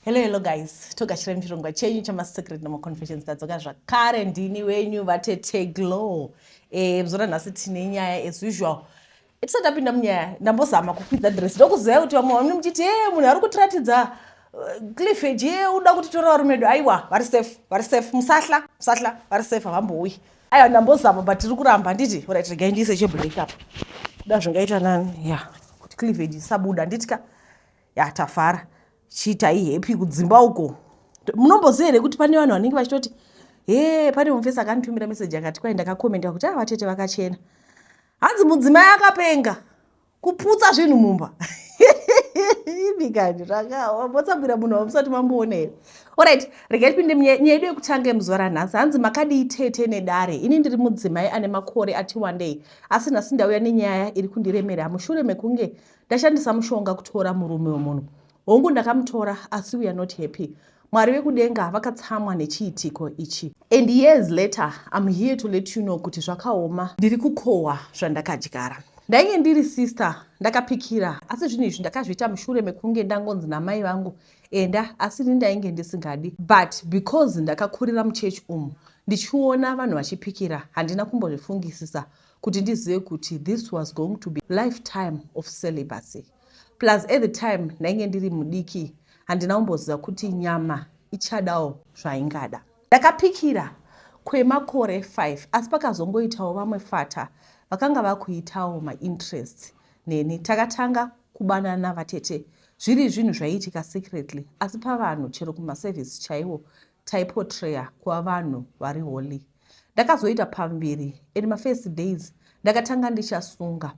Hello, hello guys, togashira muchirongwa chenyu chamasecret namaconfessions. Tadzoka zvakare, ndini wenyu vatete Glow. Muzora nhasi tine nyaya as usual. Tisati tapinda munyaya, ndambozama kukwidza dress, ndokuzivai kuti vamwe vamwe muchiti, "E, munhu ari kutiratidza cleavage, ye uda kutitora varume edu." Aiwa, vari safe, vari safe, musahla, musahla, vari safe, havambouyi. Aiwa, ndambozama but tiri kuramba handiti. Alright, regai ndiise cheblack apa, kuda zvingaita nani ya kuti cleavage isabuda, handitika? Ya, tafara, chiitai happy kudzimba uko. Munomboziva here kuti pane vanhu vanenge vachitoti, "He, pane mufesi akanditumira meseji akati kwai ndakakomenda kuti a vatete vakachena." Hanzi mudzimai akapenga kuputsa zvinhu mumba. Imikani zvakamotsambira munhu wamusati mamboona here? Alright, regai tipinde nyaya yedu yekutanga yemuzuva ranhasi. Hanzi, "Makadii tete nedare? Ini ndiri mudzimai ane makore ati wandei, asi nhasi ndauya nenyaya iri kundiremera mushure mekunge ndashandisa mushonga kutora murume wemunhu. Hongu, ndakamutora, asi we are not happy. Mwari vekudenga vakatsamwa nechiitiko ichi, and years later I'm here to let you know kuti zvakaoma, ndiri kukohwa zvandakadyara. Ndainge ndiri sister, ndakapikira, asi zvinhu izvi ndakazviita mushure mekunge ndangonzi namai vangu enda, asi ini ndainge ndisingadi. But because ndakakurira muchechi umu ndichiona vanhu vachipikira, handina kumbozvifungisisa kuti ndizive kuti this was going to be lifetime of celibacy. Plus at the time ndainge ndiri mudiki, handina kumboziva kuti nyama ichadawo zvaingada. Ndakapikira kwemakore 5, asi pakazongoitawo vamwe fata vakanga vakuitawo mainterests neni. Takatanga kubanana vatete, zviri zvinhu zvaiitika secretly, asi pavanhu, chero kumasevhisi chaiwo, taiportraya kuva vanhu vari holy. Ndakazoita pamuviri, and mafirst days ndakatanga ndichasunga,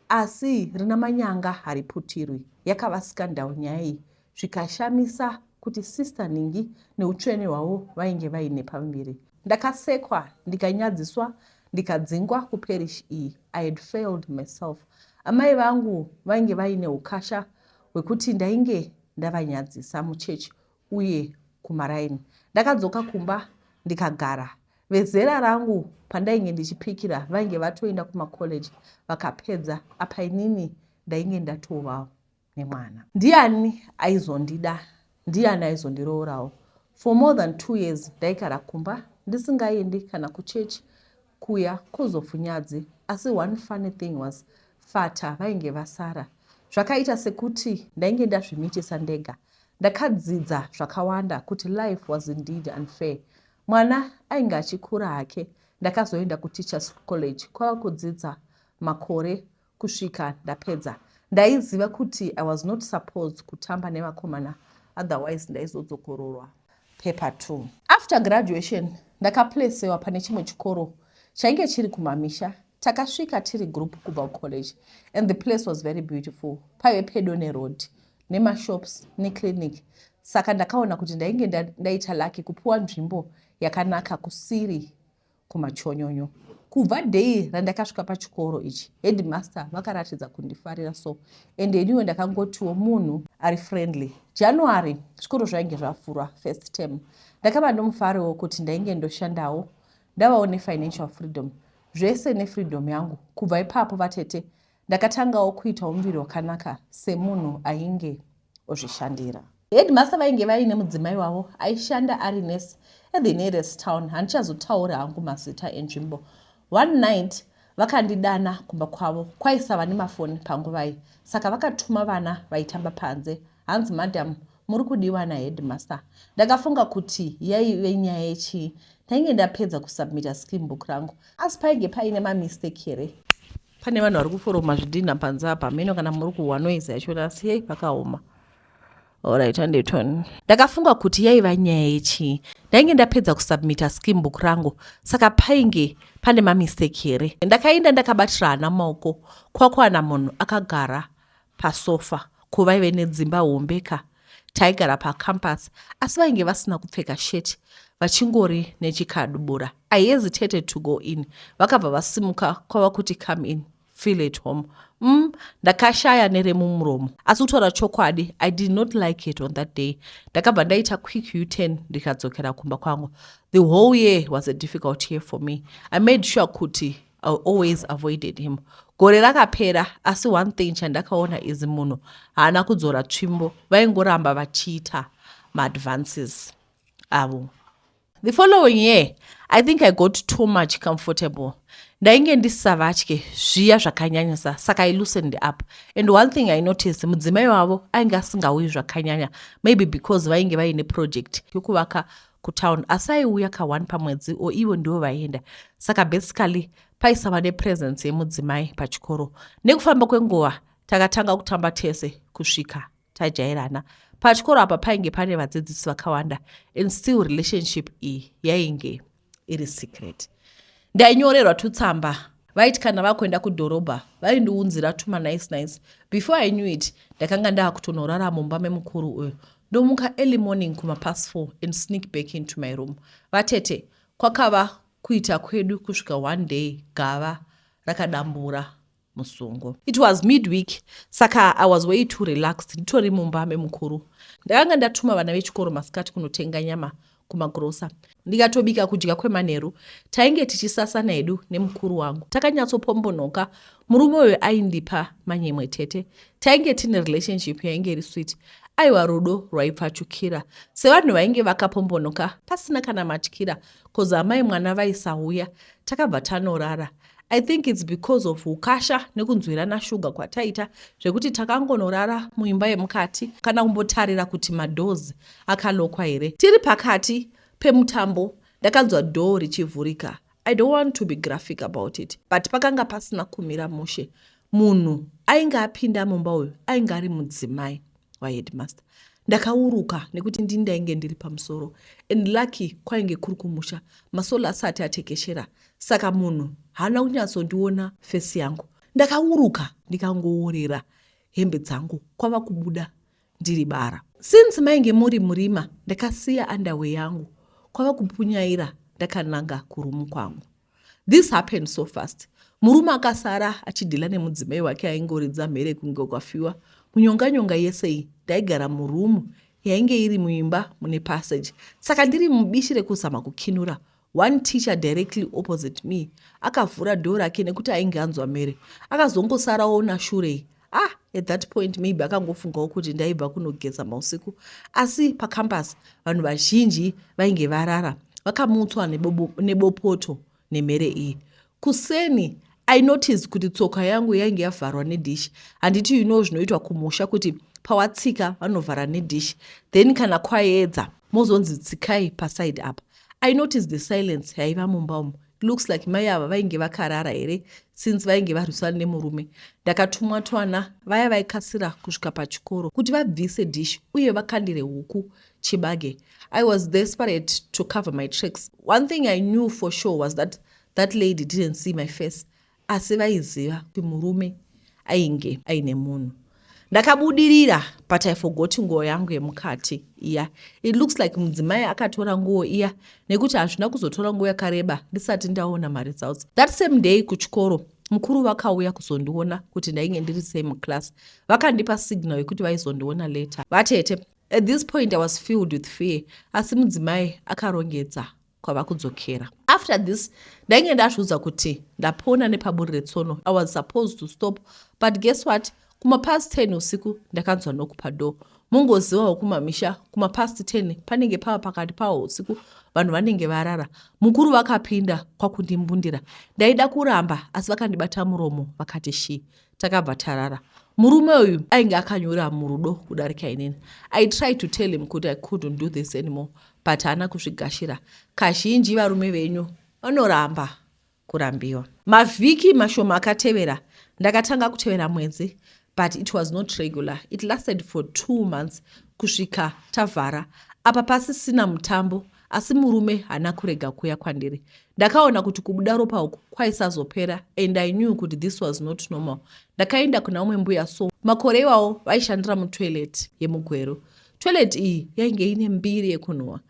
asi rina manyanga hariputirwi. Yakava scandal nyaya iyi, zvikashamisa kuti sister ningi neutsvene hwavo vainge vaine pamuviri. Ndakasekwa, ndikanyadziswa, ndikadzingwa kuparish iyi. I had failed myself. Amai vangu vainge vaine ukasha hwekuti ndainge ndavanyadzisa muchechi uye kumaraini. Ndakadzoka kumba ndikagara. Vezera rangu pandainge ndichipikira vainge vatoenda kumakoleji vakapedza, apa inini ndainge ndatovawo nemwana. Ndiani aizondida? Ndiani aizondiroorawo? For more than 2 years ndaigara kumba ndisingaendi kana kuchechi kuya kuzofunyadzi. Asi one funny thing was, fata vainge vasara. Zvakaita sekuti ndainge ndazvimitisa ndega. Ndakadzidza zvakawanda kuti life was indeed unfair. Mwana ainge achikura hake. Ndakazoenda kuteachers college kwava kudzidza makore kusvika ndapedza. Ndaiziva kuti I was not supposed kutamba nevakomana, otherwise ndaizodzokororwa paper 2. After graduation ndakaplacewa pane chimwe chikoro chainge chiri kumamisha. Takasvika tiri group kubva kucollege, and the place was very beautiful. Paive pedo neroad, nemashops, neclinic, saka ndakaona kuti ndainge ndaita lucky kupiwa nzvimbo yakanaka kusiri kumachonyonyo. Kubva day randakasvika pachikoro ichi, headmaster vakaratidza kundifarira so, and iniwo ndakangotiwo munhu ari friendly. January zvikoro zvainge zvavhurwa first term. Ndakava nomufarowo kuti ndainge ndoshandawo, ndavawo nefinancial freedom, zvese nefreedom yangu. Kubva ipapo vatete, ndakatangawo kuitawo muviri wakanaka semunhu ainge ozvishandira. Headmaster vainge vaine mudzimai wavo aishanda ari nurse at the nearest town. Handichazotauri hangu mazita enzvimbo. One night vakandidana kumba kwavo. Kwaisava nemafoni panguva iyi, saka vakatuma vana vaitamba panze. Hanzi, "Madam, muri kudiwa naheadmaster." Ndakafunga kuti yaive nyaya yechii. Ndainge ndapedza kusubmita scheme book rangu, asi painge paine mamistake here? Pane vanhu vari kuforoma zvidhinha panze apa, meno kana muri kuhwa noise yachona, asi yei, pakaoma. Alright, andeton. Ndakafunga kuti yaiva nyaya yechii. Ndainge ndapedza kusubmita scheme book rangu, saka painge pane mamistake here? Ndakaenda ndakabatira hana maoko. Kwakwana munhu akagara pasofa. Kuvaive nedzimba hombe ka, taigara pacampus, asi vainge vasina kupfeka sheti, vachingori nechikadubura. I hesitated to go in. Vakabva vasimuka kwava kuti, "Come in, feel at home." Ndakashaya neremumuromo, asi kutaura chokwadi, I did not like it on that day. Ndakabva ndaita quick U-turn, ndikadzokera kumba kwangu. The whole year was a difficult year for me. I made sure kuti I always avoided him. Gore rakapera, asi one thing chandakaona is munhu haana kudzora tsvimbo, vaingoramba vachiita maadvances avo. The following year, I think I got too much comfortable. Ndainge ndisisavatye zviya zvakanyanyisa, saka I loosened up. And one thing I noticed, mudzimai wavo ainge asingauyi zvakanyanya, maybe because vainge vaine project yekuvaka kutown, asi aiuya ka1 pamwedzi or ivo ndivo vaienda. Saka basically paisava nepresence yemudzimai pachikoro. Nekufamba kwenguva takatanga kutamba tese kusvika tajairana. Pachikoro apa painge pane vadzidzisi vakawanda and still relationship iyi yainge iri secret. Ndainyorerwa tutsamba, vaiti kana vakuenda kudhorobha vaindiunzira tuma nice nice. Before I knew it, ndakanga ndaakutonorara mumba memukuru uyu, ndomuka early morning kumapast 4 and sneak back into my room. Vatete, kwakava kuita kwedu kusvika one day gava rakadambura musungo. It was midweek, saka I was way too relaxed. Nditori mumba memukuru, ndakanga ndatuma vana vechikoro masikati kunotenga nyama kumagrosa, ndikatobika kudya kwemanheru. Tainge tichisasana hedu nemukuru wangu, takanyatsopombonoka. Murume uyu aindipa manyemwe, tete. Tainge tine relationship yainge iri sweet. Aiwa, rudo rwaipfachukira sevanhu vainge vakapombonoka pasina kana matyira, 'cause amai mwana vaisauya. Takabva tanorara. I think it's because of ukasha nekunzwirana shuga kwataita, zvekuti takangonorara muimba yemukati, kana kumbotarira kuti madoors akalokwa here. Tiri pakati pemutambo, ndakanzwa door richivhurika. I don't want to be graphic about it, but pakanga pasina kumira mushe. Munhu ainge apinda mumba uyu ainge ari mudzimai waheadmaster. Ndakauruka nekuti ndini ndainge ndiri pamusoro, and lucky kwainge kuri kumusha, masolar asati atekeshera, saka munhu haana kunyatsondiona face yangu. Ndakauruka ndikangoorera hembe dzangu, kwava kubuda ndiri bara. Since mainge muri murima, ndakasiya underwear yangu, kwava kupunyaira ndakananga kuroom kwangu. This happened so fast. Murume akasara achidhila nemudzimai wake aingoridza mhere kunge kwafiwa. Munyonganyonga yese iyi, ndaigara muroom yainge iri muimba mune passage, saka ndiri mubishi rekuzama kukinura, one teacher directly opposite me akavhura door rake nekuti ainge anzwa mhere. Akazongosarawo nashure. Ah, at that point maybe akangofungawo kuti ndaibva kunogeza mausiku, asi pacampus vanhu vazhinji vainge varara, vakamutswa nebopoto nemhere iyi. Kuseni I noticed kuti tsoka yangu yainge yavharwa nedhishi. Handiti you know zvinoitwa kumusha kuti pawatsika vanovhara nedhishi, then kana kwaedza mozonzi tsikai paside apa? I noticed the silence yaiva mumba umu. Looks like mai ava vainge vakarara here, since vainge varwisana nemurume. Ndakatumwa twana vaya vaikasira kusvika pachikoro kuti vabvise dhishi uye vakandire huku chibage. I was desperate to cover my tracks. One thing I knew for sure was that that lady didn't see my face, asi vaiziva kuti murume ainge aine munhu. Ndakabudirira, but I forgot nguo yangu yemukati iya. It looks like mudzimai akatora nguo iya, nekuti hazvina kuzotora nguo yakareba ndisati ndaona maresults. That same day kuchikoro, mukuru vakauya kuzondiona kuti ndainge ndiri sei muclass. Vakandipa signal yekuti vaizondiona later. Vatete, at this point I was filled with fear, asi mudzimai akarongedza kwava kudzokera. After this ndainge ndazviudza kuti ndapona nepaburi retsono. I was supposed to stop, but guess what? Kumapast 10 usiku ndakanzwa knock padoor. Mungozivawo kumamisha kumapast 10 panenge pava pakati pawo usiku, vanhu vanenge varara. Mukuru vakapinda kwakundimbundira. Ndaida kuramba, asi vakandibata muromo vakati shi. Takabva tarara. Murume uyu ainge akanyura murudo kudarika inini. I tried to tell him kuti I couldn't do this anymore, but haana kuzvigashira. Kazhinji varume venyu vanoramba kurambiwa. Mavhiki mashoma akatevera ndakatanga kutevera mwedzi, but it was not regular. It lasted for 2 months kusvika tavhara. Apa pasisina mutambo, asi murume haana kurega kuya kwandiri. Ndakaona kuti kubuda ropa uku kwaisazopera, and I knew kuti this was not normal. Ndakaenda kuna umwe mbuya. So makore iwawo vaishandira mutoilet yemugweru. Toilet iyi yainge ine mbiri yekunhuhwa,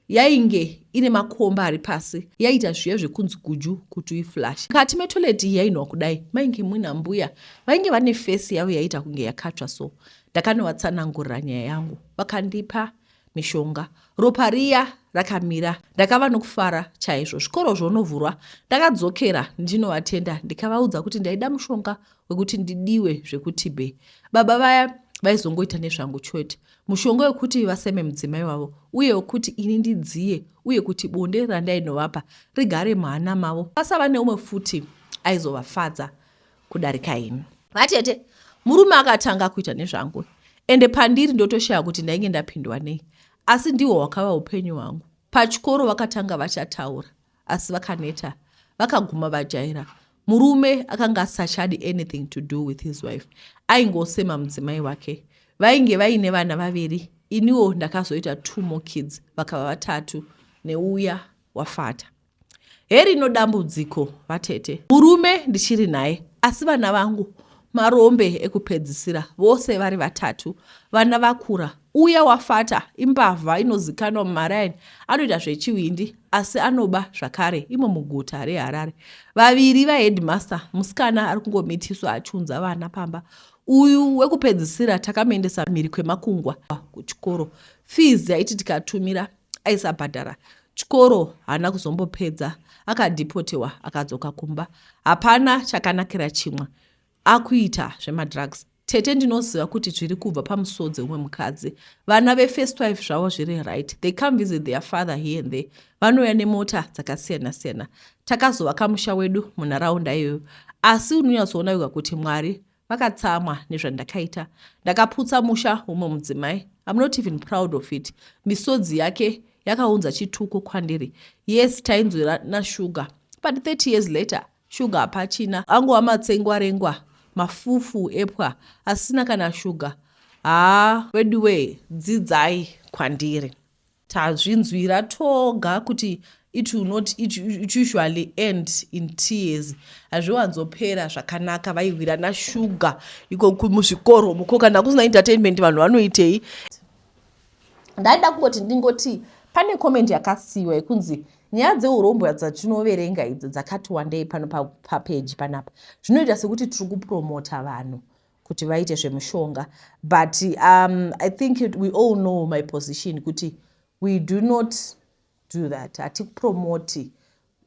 yainge ine makomba ari pasi, yaita zviya zvekunzi guju kuti uiflush. Mukati metoilet iyi yainhuhwa kudai mainge muina mbuya vainge vane face yavo yaita kunge yakatsva. So ndakanovatsanangurira nyaya yangu, vakandipa mishonga. Ropa riya rakamira, ndakava nokufara chaizvo. Zvikoro zvonovhurwa, ndakadzokera ndinovatenda, ndikavaudza kuti ndaida mushonga wekuti ndidiwe zvekuti be. Baba vaya Vaizongoita nezvangu chete. Mushonga wekuti vaseme mudzimai wavo uye wekuti ini ndidziye uye kuti bonde randainovapa rigare muhana mavo pasava neumwe futi aizovafadza kudarika ini. Vatete, murume akatanga kuita nezvangu ende pandiri ndotoshaya kuti ndainge ndapindwa nei asi ndihwo hwakava upenyu hwangu. Pachikoro vakatanga vachataura asi vakaneta vakaguma vajaira. Murume akanga asachadi anything to do with his wife aingosema mudzimai wake. Vainge vaine vana vaviri iniwo ndakazoita two more kids vakava vatatu neuya wafata. Herino dambudziko vatete. Murume ndichiri naye asi vana vangu marombe ekupedzisira vose vari vatatu. Vana vakura. Uya wafata imbavha inozikanwa mumaraini anoita zvechivindi asi anoba zvakare imo muguta reHarare. Vaviri vaheadmaster musikana ari kungomitiswa achiunza vana pamba. Uyu wekupedzisira takamuendesa mhiri kwemakungwa kuchikoro. Fees yaiti tikatumira aisabhadhara. Chikoro haana kuzombopedza akadhipotewa akadzoka kumba. Hapana chakanakira chimwa akuita zvemadrugs. Tete ndinoziva kuti zviri kubva pamusodzi umwe mukadzi. Vana vefirst wife zvavo zviri right. They come visit their father here and there. Vanouya nemota dzakasiyana siyana. Takazovaka musha wedu munharaunda iyoyo. Asi unonyatsoona wega kuti Mwari vakatsamwa nezvandakaita. Ndakaputsa musha wumwe mudzimai. I'm not even proud of it. Misodzi yake yakaunza chituko kwandiri. Yes, tainzwirana shuga. But 30 years later, shuga hapachina. Angova matsengwarengwa, mafufu epwa asina kana shuga. Haa veduwee dzidzai kwandiri. Tazvinzwira toga kuti it will not it, it usually end in tears hazviwanzopera zvakanaka vaiwirana shuga iko muzvikoro muko kana kusina entertainment vanhu vanoitei ndaida kungoti ndingoti pane comment yakasiyiwa yekunzi nyaya dzeurombwa dzatinoverenga idzi dzakati wandei pano papeji panapa zvinoita sekuti tiri kupromota vanhu kuti vaite zvemushonga but um, i think it, we all know my position kuti we do not do that hatikupromoti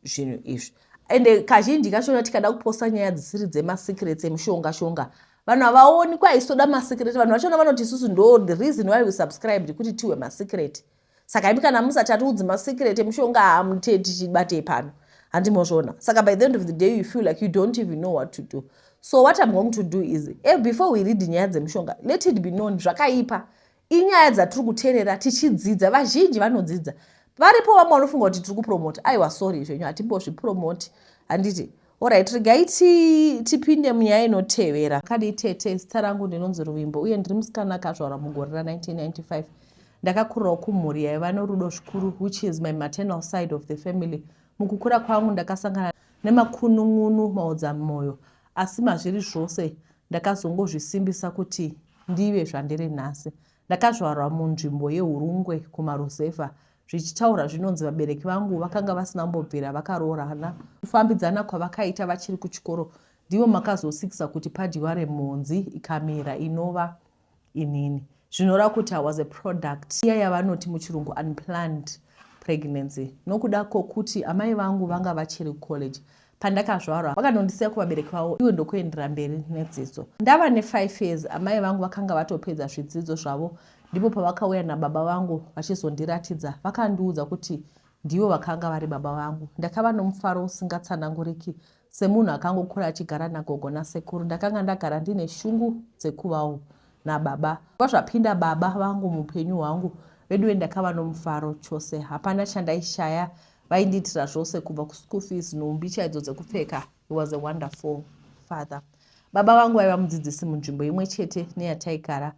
zvinhu izvi ende kazhinji kachona tikada kuposta nyaya dzisiri dzemasecrets emushonga shonga vanhu havaoni kwaisoda masecret vanhu vachona vanoti isusu ndo the reason why we subscribed kuti tiwe masecret saka imi kana musati atiudzi masecret emushonga hamute tichibatei pano handimozviona saka by the end of the day you feel like you don't even know what to do so what i'm going to do is eh, before we read nyaya dzemushonga let it be known zvakaipa inyaya dzatiri kuteerera tichidzidza vazhinji vanodzidza varipo vamwe vanofunga kuti tiri kupromota aiwa sorry zvenyu hatimbozvipromoti handiti Alright, regai tipinde munyaya inotevera. Kadii tete, zita rangu ndinonzi Ruvimbo uye ndiri musikana akazvarwa mugore ra1995. Ndakakurirawo kumhuri yaiva norudo zvikuru which is my maternal side of the family. Mukukura kwangu ndakasangana nemakunun'unu maodzamwoyo asi mazviri zvose ndakazongozvisimbisa kuti ndive zvandiri nhasi. Ndakazvarwa munzvimbo yeHurungwe kumaruzevha Zvichitaura zvinonzi vabereki vangu vakanga vasina kumbobvira vakaroorana. Kufambidzana kwavakaita vachiri kuchikoro ndimo makazosikisa kuti padyiware mhonzi ikamera inova inini. Zvinoreva kuti I was a product iya yavanoti muchirungu unplanned pregnancy nokuda kwokuti amai vangu vanga vachiri kucollege pandakazvarwa vakanondisiya kuvabereki vavo ivo ndokuendera mberi nedzidzo. Ndava nefive years amai vangu vakanga vatopedza zvidzidzo zvavo Ndipo pavakauya nababa vangu vachizondiratidza vakandiudza kuti ndivo vakanga vari baba vangu. Ndakava nomufaro usingatsananguriki semunhu akangokura achigara nagogo nasekuru. Ndakanga ndagara ndine shungu dzekuvawo nababa. Kubva zvapinda baba vangu muupenyu hwangu veduwe ndakava nomufaro chose. Hapana chandaishaya vaindiitira zvose kubva kuschool fees nhumbi chaidzo dzekupfeka. He was a wonderful father. Baba vangu vaiva mudzidzisi munzvimbo imwe chete neyataigara.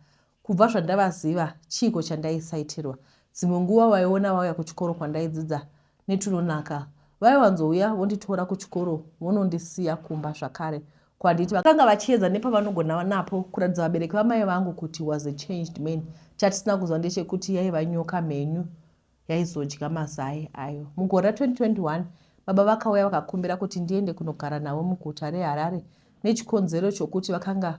Kubva zvandavaziva chiiko chandaisaitirwa. Dzimwe nguva waiona vauya kuchikoro kwandaidzidza netunonaka. Vaiwanzouya vonditora kuchikoro vonondisiya kumba zvakare kwanditi vakanga vachiedza nepavanogona napo kuratidza vabereki vamai vangu kuti was a changed man. Chatisina kuziva ndechekuti yaiva nyoka mhenyu yaizodya mazai ayo. Mugore ra 2021, baba vakauya vakakumbira kuti ndiende kunogara navo muguta reHarare nechikonzero chokuti vakanga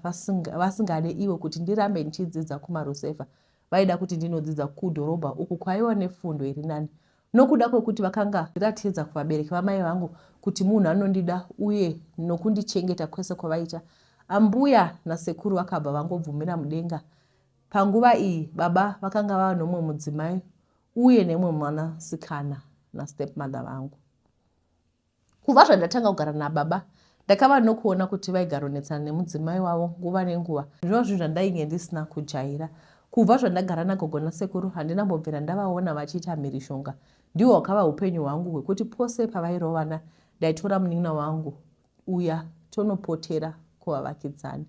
vasingade ivo kuti ndirambe ndichidzidza kumaruzevha. Vaida kuti ndinodzidza kudhorobha uku kwaiva nefundo iri nani. Nokuda kwekuti vakanga ndiratidza kuvabereki vamai vangu kuti munhu anondida uye nokundichengeta kwese kwavaita, ambuya nasekuru vakabva vangobvumira mudenga. Panguva iyi baba vakanga vava nomumwe mudzimai uye nemumwe mwanasikana nastepmother vangu. Kubva zvandatanga kugara nababa, ndakava nokuona kuti vaigaronetsana nemudzimai wavo nguva nenguva, zvinova zvinhu zvandainge ndisina kujaira. Kubva zvandagara nagogo nasekuru, handina kumbobvira ndavaona vachiita mhirizhonga. Ndihwo hwakava hupenyu hwangu hwekuti pose pavairovana, ndaitora munin'ina wangu uya tonopotera kuvavakidzani.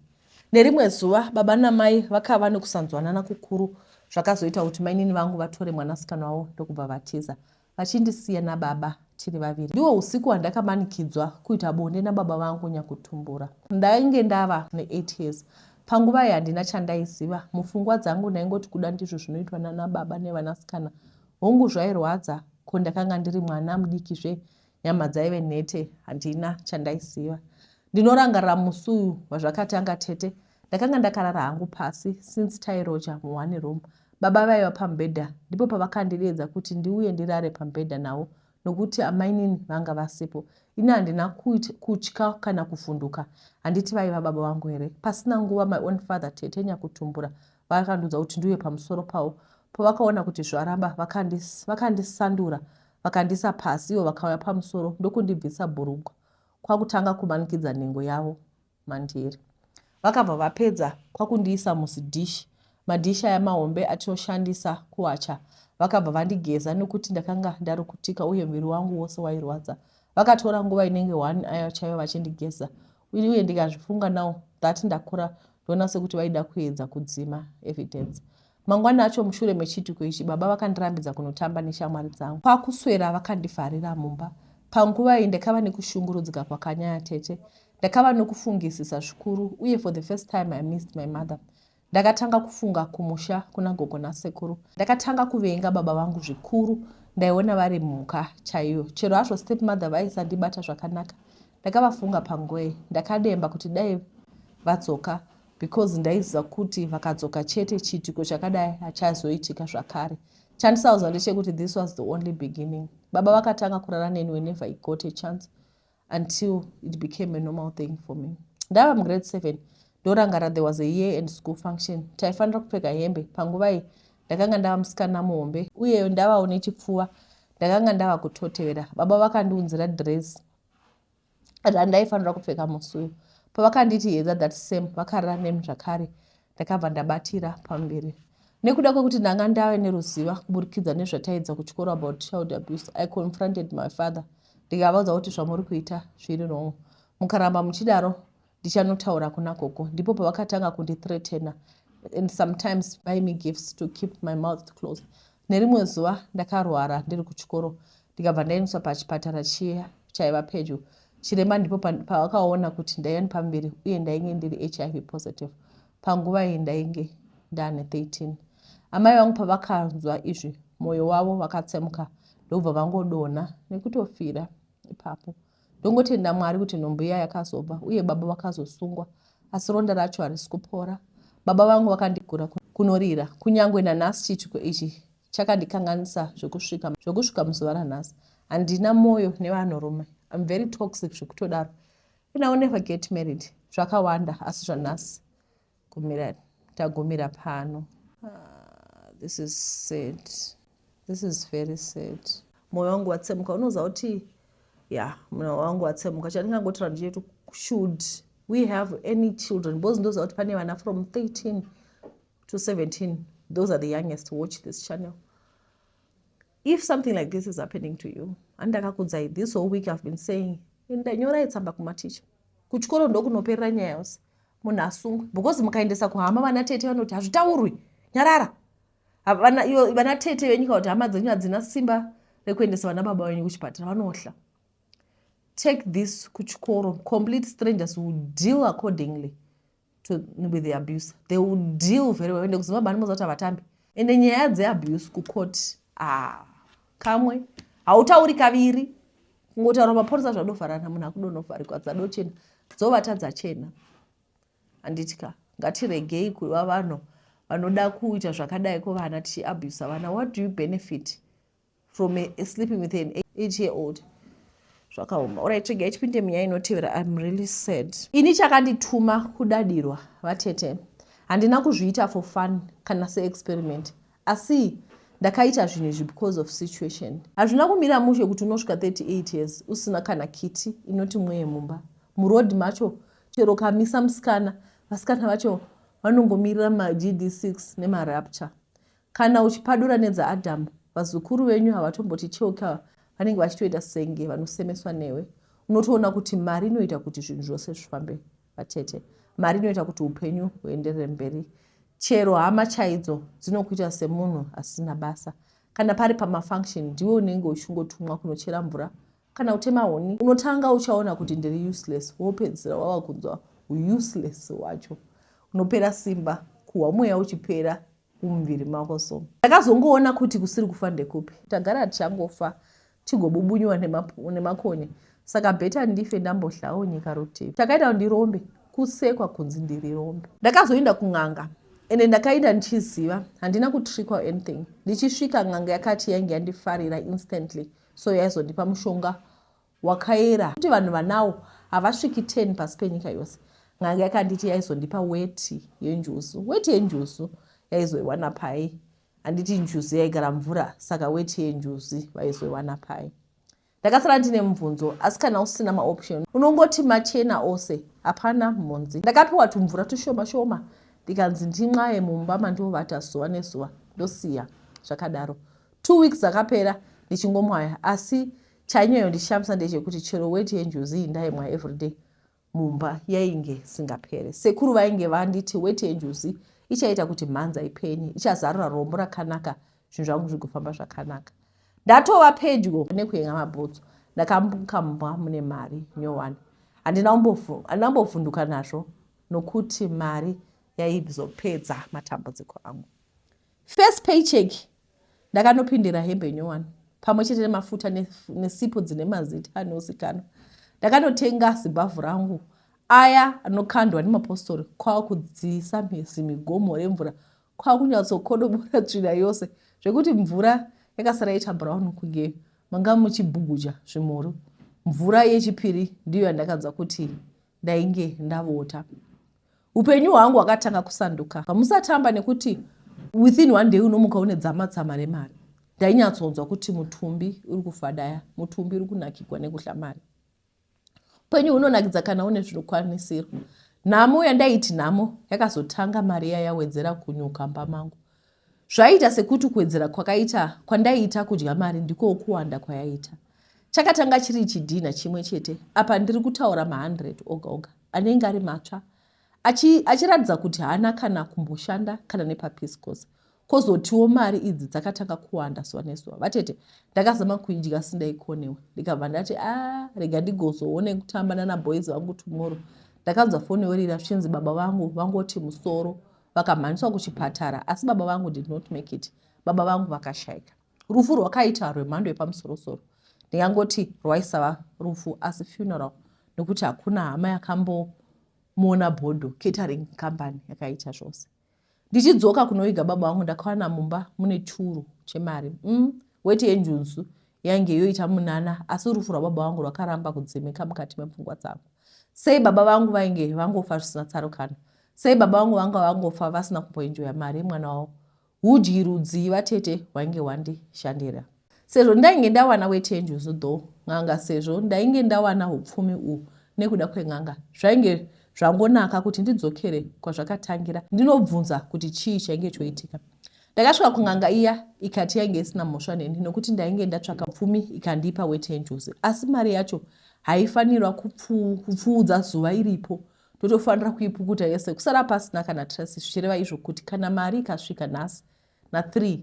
Nerimwe zuva, baba namai vakava nekusanzwanana kukuru zvakazoita kuti mainini vangu vatore mwanasikana wavo ndokubva vatiza. Vachindisiya nababa tiri vaviri. Ndihwo husiku hwandakamanikidzwa kuita bonde nababa vangu nyakutumbura. Ndainge ndava ne8 years. Panguva iyi handina chandaiziva. Mupfungwa dzangu ndaingoti kuda ndizvo zvinoitwa nana baba nevanasikana. Hongu zvairwadza ko ndakanga ndiri mwana mudiki zve nyama dzaive nhete handina chandaiziva. Ndinorangarira musi uyu wazvakatanga tete. Ndakanga ndakarara hangu pasi since tairoja muone room. Baba vaiva pamubhedha ndipo pavakandideedza kuti ndiuye ndirare pamubhedha navo nokuti amainini vanga vasipo. Ini handina kutya kana kuvhunduka handiti vaiva baba vangu here. Pasina nguva my own father tete nyakutumbura vakandiudza kuti ndiuye pamusoro pavo. Pavakaona kuti zvaramba vakandisandura vakandiisa pasi ivo vakauya pamusoro ndokundibvisa bhurugwa kwakutanga kumanikidza nhengo yavo mandiri. Vakabva vapedza kwakundiisa muzidish, madhishi aya mahombe atinoshandisa kuwacha. Vakabva vandigeza nekuti ndakanga ndarukutika uye muviri wangu wose wairwadza. Vakatora nguva inenge one hour chaiyo vachindigeza uye ndikazvifunga now that ndakura ndoona sekuti vaida kuedza kudzima evidence. Mangwana acho mushure mechiitiko ichi baba vakandirambidza kunotamba neshamwari dzangu. Kwakuswera vakandivharira mumba. Panguva iyi ndakava nekushungurudzika kwakanyanya tete. Ndakava nokufungisisa zvikuru uye for the first time I missed my mother. Ndakatanga kufunga kumusha kuna gogo nasekuru. Ndakatanga kuvenga baba vangu zvikuru. Ndaiona vari mhuka chaiyo. Chero hazvo stepmother vaisandibata zvakanaka. Ndakavafunga panguva iyi. Ndakademba kuti dai vadzoka because ndaiziva kuti vakadzoka chete chiitiko chakadai hachazoitika zvakare. Chandisauziva ndechekuti this was the only beginning. Baba vakatanga kurara neni whenever he got a chance until it became a normal thing for me. Ndava mugrade 7 ndorangara there was a year and school function. Taifanira kupfeka hembe. Panguva iyi ndakanga ndava musikana muhombe uye ndavawo nechipfuva. Ndakanga ndava kutotevera. Baba vakandiunzira dress randaifanira kupfeka musi uyu. Pavakanditi hedza that same vakarara neni zvakare ndakabva ndabatira pamberi. Nekuda kwekuti ndanga ndave neruziva kuburikidza nezvataidza kuchikoro about child abuse, I confronted my father ndikavaudza kuti zvamuri kuita zviri wrong. Mukaramba muchidaro ndichanotaura kuna gogo. Ndipo pavakatanga kundithreatena and sometimes buy me gifts to keep my mouth closed. Nerimwe zuva ndakarwara ndiri kuchikoro ndikabva ndaendeswa pachipatara chiya chaiva pedyo. Chiremba ndipo pavakaona kuti ndaiva nepamuviri uye ndainge ndiri hiv positive. Panguva iyi ndainge ndane 13. Amai vangu pavakanzwa izvi mwoyo wavo wakatsemuka ndokubva vangodonha nekutofira ipapo. Ndongotenda Mwari kuti nhumbu iya yakazobva uye baba vakazosungwa asi ronda racho harisi kupora. Baba vangu vakandigura kunorira kunyangwe nanhasi chiitiko ichi chakandikanganisa zvekusvika zvekusvika muzuva ranhasi. Handina moyo nevanhurume. I'm very toxic zvekutodaro. And I will never get married. Zvakawanda asi zvanhasi gumira tagumira pano. This is sad. This is very sad. Moyo wangu watsemuka unoziva kuti ya moyo wangu watsemuka chandingangotaura ndechekuti should we have any children because ndoziva kuti pane vana from 13 to 17 those are the youngest watch this channel. If something like this is happening to you, andakakudzai this whole week I've been saying enda nyorai tsamba kumaticha kuchikoro ndokunoperera nyaya yose munhu asungwe because mukaendesa kuhama vana tete vanoti hazvitaurwi nyarara vana tete venyu kana kuti hama dzenyu hadzina simba rekuendesa vana baba venyu kuchipatara vanohla take this kuchikoro complete strangers will deal accordingly to, with the abuse they will deal very well ende kuzimbabwe anomoza kuti havatambi ende nyaya dzeabuse kucourt ah, kamwe hautauri kaviri kungotaura mapurisa zvadovharana munhu akudonovharikwa dzadochena dzovata dzachena handiti ka ngatiregei kuva vanhu vanoda kuita zvakadai kuvana tichiabusa vana what do you benefit from a, sleeping with an 8 year old zvakaoma orit regai tipinde munyaya inotevera im really sad ini chakandituma kudadirwa vatete. Handina kuzviita for fun kana seexperiment, asi ndakaita zvinhu izvi because of situation. Hazvina kumira mushe kuti unosvika 38 years usina kana kiti inoti mweye mumba. Muroad macho chero ukamisa musikana, vasikana vacho vanongomirira maGD6 nemaRapture. Kana uchipadura nedzaAdam, vazukuru venyu havatomboti cheuka, vanenge vachitoita senge vanosemeswa newe. Unotoona kuti mari inoita kuti zvinhu zvose zvifambe vatete. Mari inoita kuti upenyu huenderere mberi. Chero hama chaidzo dzinokuita semunhu asina basa. Kana pari pamafunction ndiwe unenge uchingotumwa kunochera mvura kana kutema huni. Unotanga uchaona kuti ndiri useless wopedzisira wava kunzwa useless hwacho. Unopera simba, kuhwa mweya uchipera mumuviri mako so. Ndakazongoona kuti kusiri kufa ndekupi. Tagara tichangofa tigobubunyiwa nemakonye saka better ndife ndambohlawo nyika rutivi. Chakaita kuti ndirombe kusekwa kunzi ndiri rombe. Ndakazoenda kun'anga ende ndakaenda ndichiziva handina kutrickwa or anything. Ndichisvika n'anga yakati yainge yandifarira instantly so yaizondipa mushonga wakaera kuti vanhu vanawo havasviki 10 pasi penyika yose. N'anga yakanditi yaizondipa weti yenjuzu. Weti yenjuzu yaizoiwana pai? Handiti njuzu yaigara mvura saka weti yenjuzi vaizoiwana pai? Ndakasara ndine mubvunzo asi kana usina maoption unongoti machena ose hapana mhunzi. Ndakapiwa tumvura tushoma shoma ndikanzi ndimwaye mumba mandovata zuva nezuva ndosiya zvakadaro. 2 weeks dzakapera ndichingomwaya asi Chainyanyondishamisa ndechekuti chero weti yenjuzi iyi ndaimwa everyday mumba yainge singapere. Sekuru vainge vanditi weti yenjuzi ichaita kuti mhanza ipenye, ichazarura rombo rakanaka zvinhu zvangu zvigofamba zvakanaka. Ndatova pedyo nekuyenga mabhutsu ndakamuka mumba mune mari nyowani. Handina kumbovhunduka nazvo nokuti mari yaizopedza matambudziko angu. First paycheck ndakanopindira hembe nyowani pamwe chete nemafuta nesipo dzine mazita anozikanwa. Ndakanotenga zibhavhu rangu aya anokandwa nemapostori kwakudziisa zimigomo remvura kwakunyatsokodobora tsvina yose zvekuti mvura yakasara yaita brown kunge manga muchibhuguja zvimhuru. Mvura yechipiri ndiyo yandakanzwa kuti ndainge ndavota. Upenyu hwangu hwakatanga kusanduka. Musatamba nekuti within one day unomuka une dzamatsama remari. Ndainyatsonzwa kuti mutumbi uri kufadaya, mutumbi uri kunakigwa nekuhla mari. Upenyu hunonakidza kana une zvinokwanisiro. Nhamo yandaiti nhamo yakazotanga mari iya yawedzera kunyuka mba mangu. Zvaiita sekuti kuwedzera kwakaita kwandaiita kudya mari ndiko kuwanda kwayaita. Chakatanga chiri chidhinha chimwe chete apa ndiri kutaura ma100 oga oga anenge ari matsva achiratidza kuti haana kana kumboshanda kana nepapeace course. Kozotiwo mari idzi dzakatanga kuwanda zuva nezuva. Vatete, ndakazama kuidya asi ndaikonewa. Ndikabva ndati a rega ndigozoone kutamba nana boys vangu tomorrow. Ndakanzwa foni yorira zvichinzi baba vangu vangoti musoro vakamhanyiswa kuchipatara asi baba vangu did not make it. Baba vangu vakashaika. Rufu rwakaita rwemhando yepamusorosoro. Ndingangoti rwaisava rufu asi funeral nokuti hakuna hama yakambomuona bhodho, catering company yakaita zvose. Ndichidzoka kunoviga baba vangu ndakawana mumba mune churu chemari. Weti yenjunzu yainge yoita munana asi rufu rwababa vangu rwakaramba kudzimika mukati mepfungwa dzangu. Sei baba vangu vainge vangofa zvisina tsarukano? Sei baba vangu vanga vangofa vasina kumboenjoya mari yemwana wavo? Hudyi rudzii vatete hwainge hwandishandira? Sezvo ndainge ndawana weti yenjuzu though n'anga sezvo ndainge ndawana hupfumi uhu nekuda kwen'anga zvainge zvangonaka kuti ndidzokere kwazvakatangira ndinobvunza kuti chii chainge choitika. Ndakasvika kun'anga iya ikati yainge isina mhosva neni nokuti ndainge ndatsvaka upfumi ikandipa weti yenjuzu asi mari yacho haifanirwa kupfuudza zuva iripo totofanira kuipukuta yese kusara pasina kana trace zvichireva izvo kuti kana mari ikasvika nhasi na3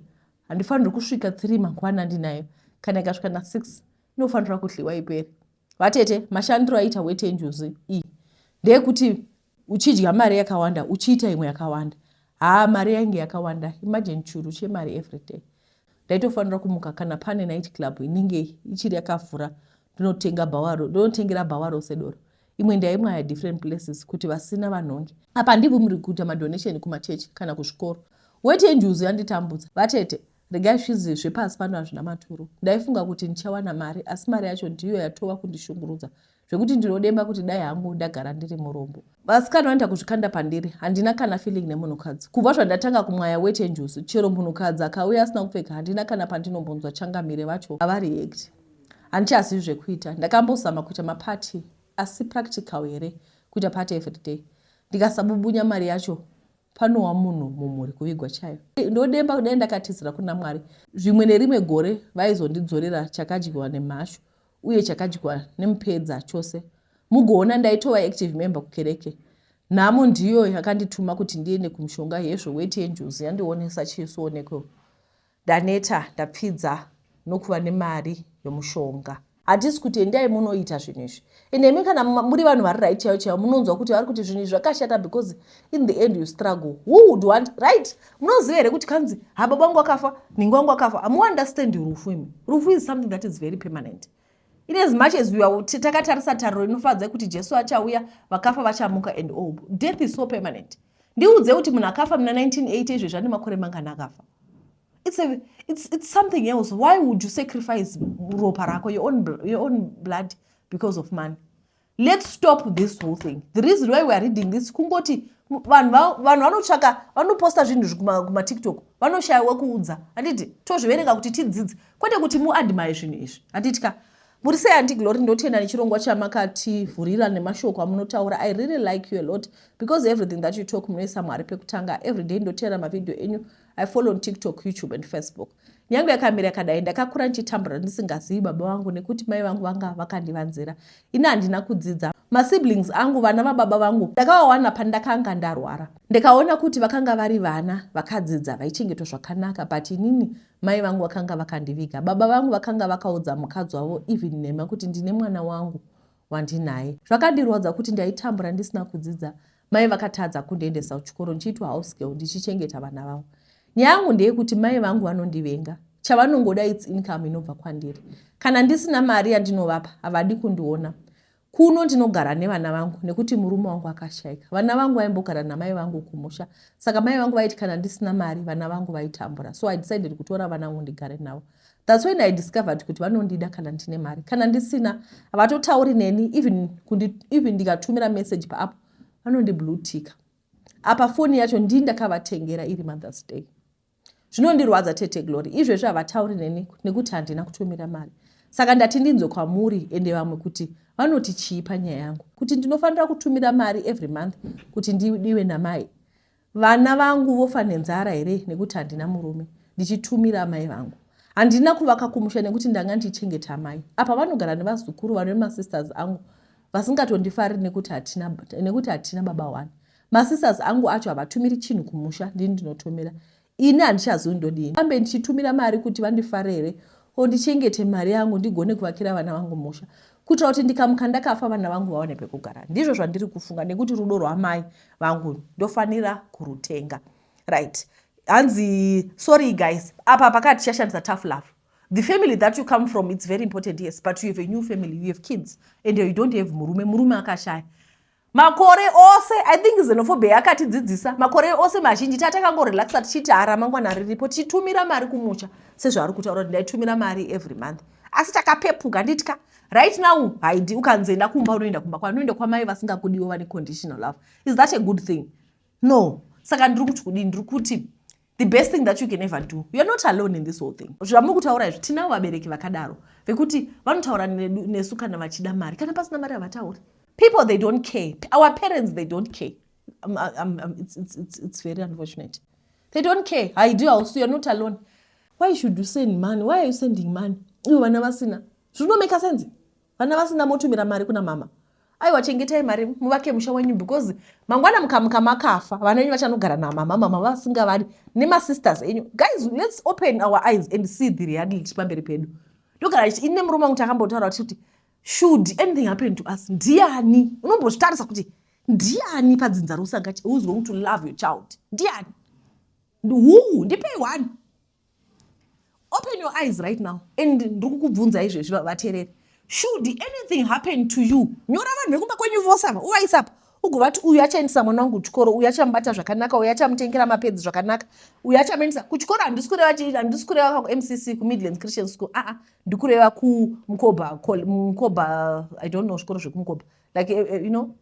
handifanirwi kusvika 3 mangwana ndinayo kana ikasvika na6 inofanira kudliwa ipere. Vatete, mashandiro aita weti yenjuzu iyi ndeyekuti uchidya mari yakawanda uchiita imwe yakawanda. Haa mari yainge yakawanda, imagine churu chemari everyday. Ndaitofanira kumuka kana pane night club inenge ichiri yakavhura ndinotenga bhawa ndinotengera bhawa rose doro. Imwe ndaimwaya different places kuti vasina vanhonge. Apa handibvumirwi kuita madonation kumachechi kana kuzvikoro. Weti yenjuzu yanditambudza. Vatete, Regai zvizi zvepasi pano hazvina maturo. Ndaifunga kuti ndichawana mari asi mari yacho ndiyo yatova kundishungurudza. Zvekuti ndinodemba kuti dai hangu ndagara ndiri murombo. Vasikana vanoita kuzvikanda pandiri, handina kana feeling nemunhukadzi. Kubva zvandatanga kumwaya weti yenjuzu, chero munhukadzi akauya asina kupfeka handina kana pandinombonzwa changamire vacho havareact. Handichazivi zvekuita. Ndakambozama kuita maparty asi practical here kuita party everyday? Ndikasabubunya mari yacho panowa munhu mumhuri kuvigwa chayo. Ndodemba kudai ndakatizira kuna Mwari. Zvimwe nerimwe gore vaizondidzorera chakadyiwa nemhashu uye chakadyiwa nemupedza chose. Mugoona ndaitova active member kukereke. Nhamo ndiyo yakandituma kuti ndiende kumushonga hezvo weti yenjuzu yandionesa chisionekwe Ndaneta ndapfidza nokuva nemari yomushonga. Hatisi kuti endai munoita zvinhu izvi. Ende imi kana muri vanhu vari right chaivo chaivo munonzwa kuti vari kuti zvinhu izvi zvakashata because in the end you struggle. Who would want right? Munoziva here kuti kanzi ha baba vangu akafa, nhingi wangu akafa. Hamuunderstand rufu imi. Rufu is something that is very permanent. In as much as we are takatarisa tariro inofadza yekuti Jesu achauya, vakafa vachamuka and all. Death is so permanent. Ndiudze kuti munhu akafa muna 1980 izvezvi ane makore mangani akafa. It's something else. Why would you sacrifice ropa rako, your own blood because of money? Let's stop this whole thing. The reason why we are reading this kungoti vanhu vanotsvaka vanoposta zvinhu kumaTikTok vanoshaya wekuudza handiti tozviverenga kuti tidzidze kwete kuti muadmire zvinhu izvi handiti ka. Muri sei, Auntie Glory? Ndotenda nechirongwa chamakativhurira nemashoko amunotaura. I really like you a lot because everything that you talk munoisa Mwari pekutanga. Everyday ndoteera mavhidhiyo enyu. I follow on TikTok, YouTube and Facebook. Nyange yakamira yakadai, ndakakura ndichitambura ndisingazivi baba vangu nekuti mai vangu vanga vakandivanzira. Ini handina kudzidza. Masiblings angu, vana vababa vangu, ndakavawana pandakanga ndarwara. Ndikaona kuti vakanga vari vana vakadzidza vaichengetwa zvakanaka, but inini mai vangu vakanga vakandiviga. Baba vangu vakanga vakaudza mukadzi wavo even nhema kuti ndine mwana wangu wandinaye. Zvakandirwadza kuti ndaitambura ndisina kudzidza. Mai vakatadza kundiendesa kuchikoro ndichiitwa house girl ndichichengeta vana vavo. Nyaya yangu ndeyekuti mai vangu vanondivenga. Chavanongoda its income inobva kwandiri. Kana ndisina mari yandinovapa havadi kundiona. Kuno ndinogara nevana vangu nekuti murume wangu akashaika. Vana vangu vaimbogara namai vangu kumusha. Saka mai vangu vaiti kana ndisina mari vana vangu vaitambura. So I decided kutora vana vangu ndigare navo. That's when I discovered kuti vanondida kana ndine mari. Kana ndisina havatotauri neni even ndikatumira message paapp vanondibluetika. Apa foni yacho ndini ndakavatengera iri Mother's Day. Zvinondirwadza Tete Glory. Izvezvi havatauri neni nekuti handina kutumira mari. Saka ndati ndinzwe kwamuri ende vamwe kuti vanoti chii panyaya yangu. Kuti ndinofanira kutumira mari every month kuti ndidiwe namai. Vana vangu vofa nenzara here nekuti handina murume ndichitumira amai vangu. Handina kuvaka kumusha nekuti ndanga ndichichengeta amai. Apa vanogara nevazukuru vane masisters angu vasingatondifariri nekuti hatina baba one. Masisters angu acho havatumiri chinhu kumusha, ndini ndinotumira. Ini handichazivi ndodini. Ambe ndichitumira mari kuti vandifarire o ndichengete mari yangu ndigone kuvakira vana vangu musha kuitira kuti ndikamuka ndakafa vana vangu vawane pekugara. Ndizvo zvandiri kufunga nekuti rudo rwamai vangu ndofanira kurutenga. Right, hanzi sorry guys, apa pakati tichashandisa tough love. The family that you come from, it's very important, yes, but you have a new family, you have kids and you don't have murume. Murume akashaya. Makore ose, I think xenophobia yakatidzidzisa makore ose mazhinji tatakangorelaxa tichiti hara mangwana riripo, tichitumira mari kumusha sezvaari kutaura kuti ndaitumira mari every month, asi takapepuka nditya. Right now haidi ukanzoenda kumba, unoenda kumba kwanoenda kwamai vasingakudiwo vane conditional love. Is that a good thing? No. Saka ndiri kuti kudini? Ndiri kuti the best thing that you can ever do, you are not alone in this whole thing. Zvamuri kutaura izvi, tinavo vabereki vakadaro vekuti vanotaura nesu kana vachida mari. Kana pasina mari havatauri. People, they don't care. Our parents, they don't care. It's very unfortunate. They don't care. Haidi also, you're not alone. Why should you send money? Why are you sending money ivo vana vasina? Zvinomake sense? Vana vasina motumira mari kuna mama? Aiwa, chengetai mari muvake musha wenyu because mangwana mukamuka makafa vana venyu vachanogara namama, mama vasingavari nemasisters enyu. Guys, let's open our eyes and see the reality pamberi pedu. Ndogara ine murume wangu takambotaura kuti should anything happen to us, ndiani unombozvitarisa kuti ndiani padzinza rosangati who's going to love your child? Ndiani? Who? Ndipei one. Open your eyes right now and ndiri kukubvunza izvezvi, vateereri, should anything happen to you, nyora vanhu vekumba kwenyu vose ava uvaisa apa. Ugovati uyu achaendesa mwana wangu kuchikoro, uyu achamubata zvakanaka, uyu achamutengera mapedzi zvakanaka, uyu achamuendesa kuchikoro. Handisi kureva chii? Handisi kureva kuMCC, kuMidlands Christian School. Aa, ndikureva kuMkoba, Mkoba, I don't know zvikoro zvekuMkoba, like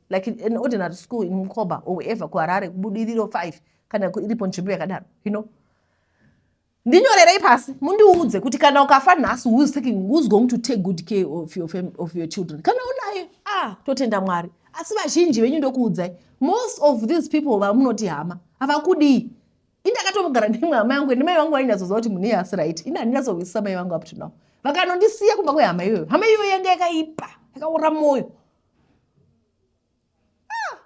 like an ordinary school in Mkoba or wherever, kuHarare, kuBudiriro 5, kana iripo nzvimbo yakadaro. Ndinyorerei pasi mundiudze kuti kana ukafa nhasi, who's going to take good care of your children? Kana unaye, ah, totenda Mwari. Asi vazhinji venyu, ndokuudzai, most of these people vamunoti hama havakudii. Indakatombogara neimwe hama yangu, ende mai vangu vainyatsoziva kuti munhu iye asi right. Ini handinyatsowisa mai vangu up to now. Vakanondisiya kumba kwehama iyoyo. Hama iyoyo yanga yakaipa, yakaora mwoyo. Ah!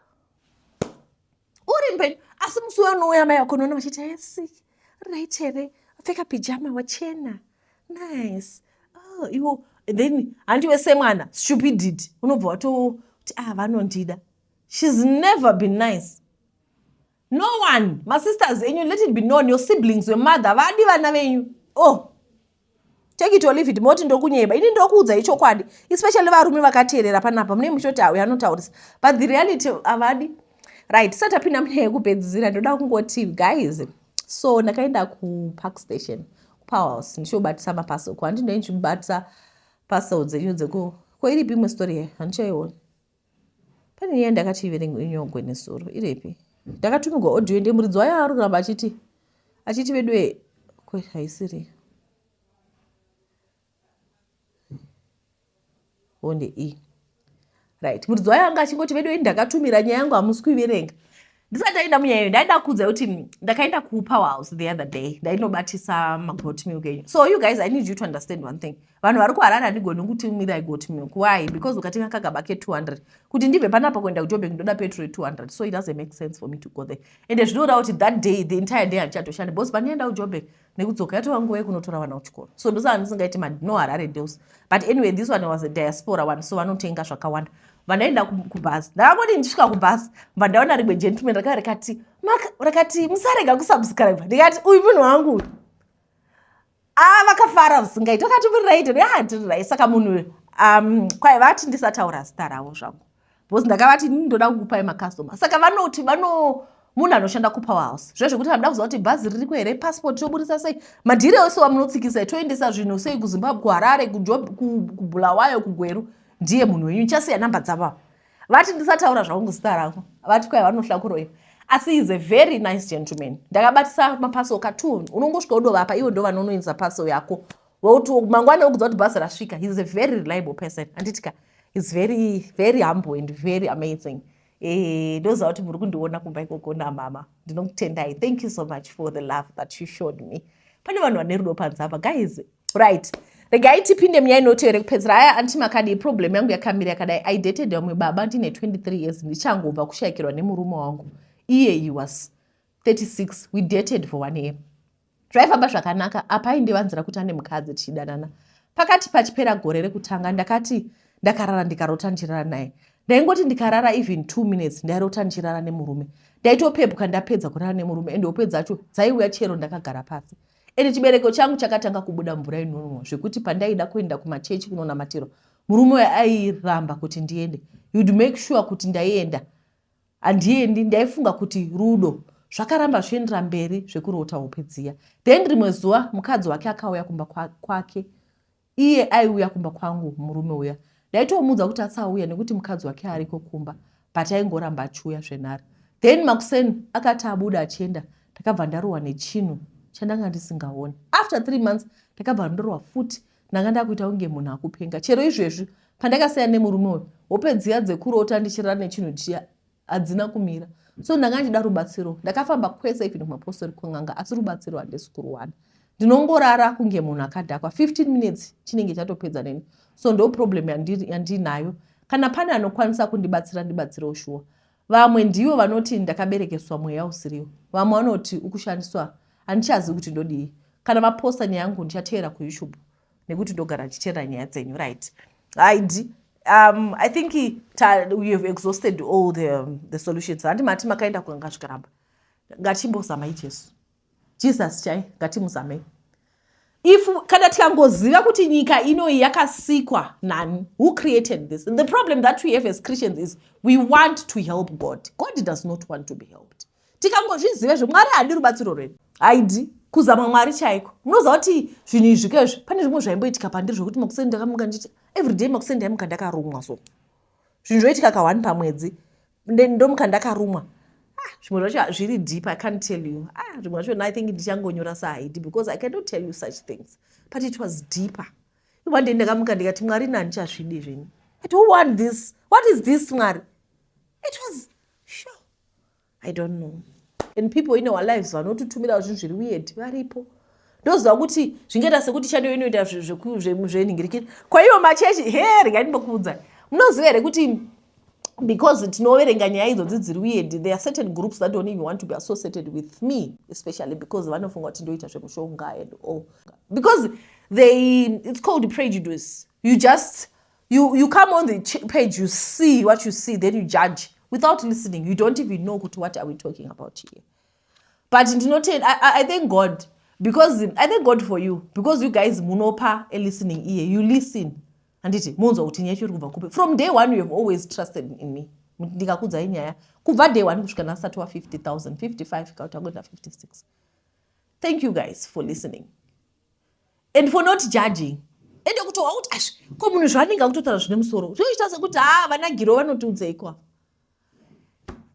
Uri mupenyu, asi musi weunouya mai vako unoona vachiti, "Esi right here? Wapfeka pyjama, wachena, nice." Oh, iwo then handiwe semwana, stupidity, unobva watoti, "Ah, vanondida." She's never been nice, no one. Masisters enyu, let it be known, your siblings, your mother, vadi vana venyu. Oh, take it or leave it. Moti ndokunyeba, ini ndokuudza ichokwadi. Especially varume vakateerera panapa, mune muchoti auya anotaurisa, but the reality, havadi. Right, tisati tapinda munyaya yekupedzisira, ndoda kungoti, guys, so ndakaenda kuPark Station, kuPowerhouse, ndichiobatisa maparcel. Ko handinoi ndichibatisa parcel dzenyu dzeku ko iripi imwe story ye handichaioni? Pane nyaya ndakati iverenge inyogwe nesoro, iripi? Ndakatumirwa audio, ende muridzi wayo ari kuramba achiti veduwe kwe haisiri onde e. Right, muridzi wayo anga achingoti, "Veduwe, ndakatumira nyaya yangu, hamusi kuiverenga." Ndisati ndaenda munyaya iyo, ndaida kuudza kuti ndakaenda kuPowerhouse the other day, ndainobatisa magoat milk enyu. So you guys, I need you to understand one thing. Vanhu vari kuHarare, handigoni kutumirai goat milk. Why? Because ukatenga kagaba ke200, kuti ndibve panapa kuenda kuJobek, ndoda petrol 200, so it doesn't make sense for me to go there. Ende zvinoda kuti that day, the entire day, handichatoshandi, because pandienda kuJobek nekudzoka yatova nguva yekunotora vana kuchikoro. So ndosaka ndisingaiti no Harare deals. But anyway, this one was a diaspora one, so vanotenga zvakawanda. Vandaenda kubhasi, ndakangoti ndisvika kubhasi, bva ndaona rimwe gentleman rakava rakati, "Musarega kusubscribe." Ndikati, "Uyu munhu wangu." A, vakafara zvisingaiti. Vakati, "Muri right?" "Ya, ndiri right." Saka munhu kwai vati ndisataura zita ravo zvangu, because ndakavati, "Inini ndoda kukupai macustomer." Saka vanoti vano munhu anoshanda kuPowerhouse, zvezvekuti vanoda kuziva kuti bhazi ririko here, passport toburisa sei, madhiri ose wamunotsikisa, toendesa zvinhu sei kuZimbabwe, kuHarare, kuBulawayo, kuGweru, ndiye munhu wenyu. Ndichasiya namba dzavo. Vati ndisataura zvangu zita rangu, vati kwai vanohla kuroiwa, asi is a very nice gentleman. Ndakabatisa maparcel ka2. Unongosvika udovapa, ivo ndo vanonoendesa parcel yako, vokuti mangwana wokudza kuti bhazi rasvika. He is a very reliable person, handitika? Is very, very humble and very amazing. Ndoziva kuti muri kundiona kumba ikoko namama. Ndinokutendai, thank you so much for the love that you showed me. Pane vanhu vane rudo panze apa, guys. Right, regai tipinde munyaya inotevere kupedzera. Aya, "Auntie, makadii? Problem yangu yakamira yakadai. I dated vamwe baba ndine 23 years, ndichangobva kushayikirwa nemurume wangu. Iye he was 36. We dated for one year, zvaifamba zvakanaka. Apa aindivanzira kuti ane mukadzi tichidanana. Pakati pachipera gore rekutanga, ndakati ndakarara, ndikarota ndichirara naye. Ndaingoti ndikarara even 2 minutes, ndairota ndichirara nemurume. Ndaitopepwa ndapedza kurara nemurume, ende hope dzacho dzaiuya chero ndakagara pasi. Ende chibereko changu chakatanga kubuda mvura inonwa, zvekuti pandaida kuenda kumachechi kunonamatirwa, murume uyo airamba kuti ndiende. You'd make sure kuti ndaienda, handiendi. Ndaifunga kuti rudo. Zvakaramba zvichiendera mberi zvekurota hope dziya. Then rimwe zuva mukadzi wake akauya kumba kwake. Iye aiuya kumba kwangu murume uya. Ndaitomuudza kuti asauya nekuti mukadzi wake ariko kumba, but aingoramba achiuya zvenhare. Then makuseni akati abuda achienda, ndakabva ndarohwa nechinhu chandanga ndisingaoni. After 3 months ndakabva ndorohwa futi. Ndanga ndakuita kunge munhu akupenga. Chero izvezvi, pandakasiyana nemurume uyu, hope dziya dzekurota ndichirara nechinhu chiya hadzina kumira. So ndanga ndichida rubatsiro. Ndakafamba kwese, even kumapostori, kun'anga, asi rubatsiro handisi kuruwana. Ndinongorara kunge munhu akadhakwa, 15 minutes chinenge chatopedza neni. So ndo problem yandinayo. Kana pane anokwanisa kundibatsira, ndibatsirewo shuwa. Vamwe ndivo vanoti ndakaberekeswa mweya usiriwo, vamwe vanoti ukushandiswa. Handichazivi kuti ndodii. Kana maposta nyaya yangu, ndichateera kuYouTube nekuti ndogara ndichiteera nyaya dzenyu. Right, haidi, I think we have exhausted all the solutions. Handi mati makaenda kun'anga zvikaramba? Ngatimbozamai Jesu, Jesus chai, ngatimuzamei. If kana tikangoziva kuti nyika inoyi yakasikwa nani, who created this? The problem that we have as Christians is we want to help God. God does not want to be helped. Tikangozviziva zvo, Mwari haadi rubatsiro rwedu, haidi kuzama Mwari chaiko. Munoziva kuti zvinhu izvi kezvi, pane zvimwe zvaimboitika pandiri zvokuti makuseni ndakamuka ndichiti everyday makuseni ndaimuka ndakarumwa. So zvinhu zvoitika ka1 pamwedzi, ndomuka ndakarumwa. Ah, zvimwe zvacho zviri deep, I can't tell you. Ah, zvimwe zvacho I think ndichangonyora sahaidi because I cannot tell you such things, but it was deeper. One day ndakamuka ndikati, "Mwari, nandichazvidi zvinhu. I don't want this. What is this, Mwari?" It was sure, I don't know. And people in our lives vanotitumirawo zvinhu zviri weird varipo. Ndoziva kuti zvingaita sekuti chando inoita zvenhingirikiri kwaivo machechi. He, regai ndimbokuudzai. Munoziva here kuti because tinoverenga nyaya idzodzi dziri weird, there are certain groups that don't even want to be associated with me, especially because vanofunga kuti ndoita zvemushonga and all, because they, it's called prejudice. You just you come on the page, you see what you see, then you judge without listening. You don't even know kuti what are we talking about here. But ndinotenda, I thank God, because I thank God for you, because you guys munopa a listening ear. You listen, handiti? Munzwa kuti nyaya yacho iri kubva kupi. From day one you have always trusted in me. Ndikakudzai nyaya kubva day one kusvika nasati wa50 000, 55 kauti angoita 56. Thank you guys for listening and for not judging. Ende kutohwa kuti asvi ko munhu zvaanenge akutotaura zvine musoro, zvinoita sekuti ha, vanagiro vanotiudzeikwa.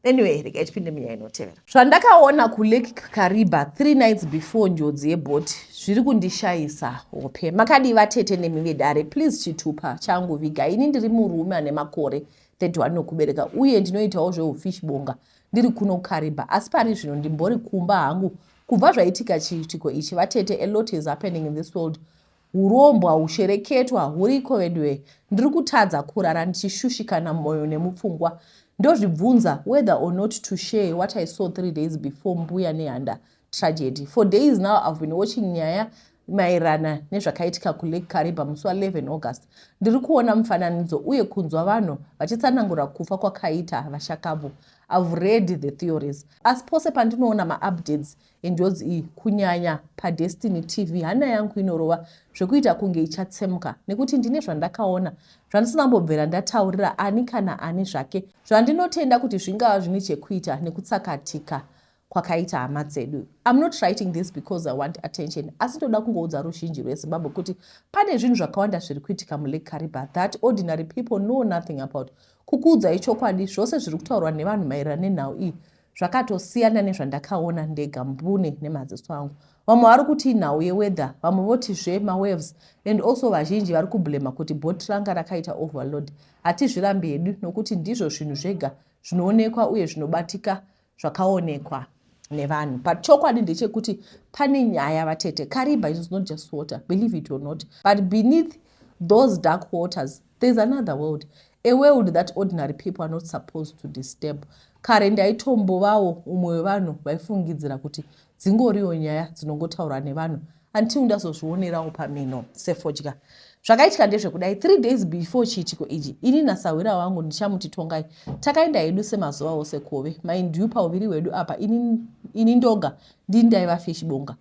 Anyway, regai tipinde munyaya inotevera. Zvandakaona kuLake Kariba 3 nights before njodzi yebhoti zviri kundishayisa hope. Makadii vatete nemi vedare? Please, chitupa changu viga. Ini ndiri murume ane makore 31 nokubereka uye ndinoitawo zveufish bonga ndiri kuno Kariba, asi pari zvino ndimbori kumba hangu kubva zvaitika chiitiko ichi. Vatete, a lot is happening in this world. Urombwa, hushereketwa huriko veduwe. Ndiri kutadza kurara ndichishushikana mwoyo nemupfungwa. Ndozvibvunza whether or not to share what I saw 3 days before Mbuya Nehanda tragedy. For days now I've been watching nyaya maererana nezvakaitika kuLake Kariba musi wa11 August. Ndiri kuona mufananidzo uye kunzwa vanhu vachitsanangura kufa kwakaita vashakabvu. I've read the theories, asi pose pandinoona maupdates enjodzi iyi, kunyanya paDestiny TV, hana yangu inorova zvekuita kunge ichatsemuka, nekuti ndine zvandakaona zvandisina kumbobvera ndataurira ani kana ani zvake, zvandinotenda kuti zvingava zvine chekuita nekutsakatika kwakaita hama dzedu. I'm not writing this because I want attention, asi ndoda kungoudza ruzhinji rweZimbabwe kuti pane zvinhu zvakawanda zviri kuitika muLake Kariba that ordinary people know nothing about. Kukuudzai chokwadi, zvose zviri kutaurwa nevanhu maererano nenhau iyi zvakatosiyana nezvandakaona ndega mbune nemaziso angu. Vamwe vari kuti inhau yeweather, vamwe votizve mawaves, and also vazhinji vari kublema kuti bhoti ranga rakaita overload. Hatizvirambi hedu nokuti ndizvo zvinhu zvega zvinoonekwa uye zvinobatika zvakaonekwa nevanhu, but chokwadi ndechekuti pane nyaya, vatete. Kariba is not just water, believe it or not, but beneath those dark waters there's another world, a world that ordinary people are not supposed to disturb. Kare ndaitombovawo umwe wevanhu vaifungidzira kuti dzingoriwo nyaya dzinongotaurwa nevanhu until ndazozvionerawo pamino sefodya. Zvakaitika ndezvekudai: 3 days before chiitiko ichi, ini nasahwira wangu, ndichamuti Tongai, takaenda hedu semazuva ose kove. Mind you, pauviri hwedu apa ini ndoga ndini ndaiva fish bonga.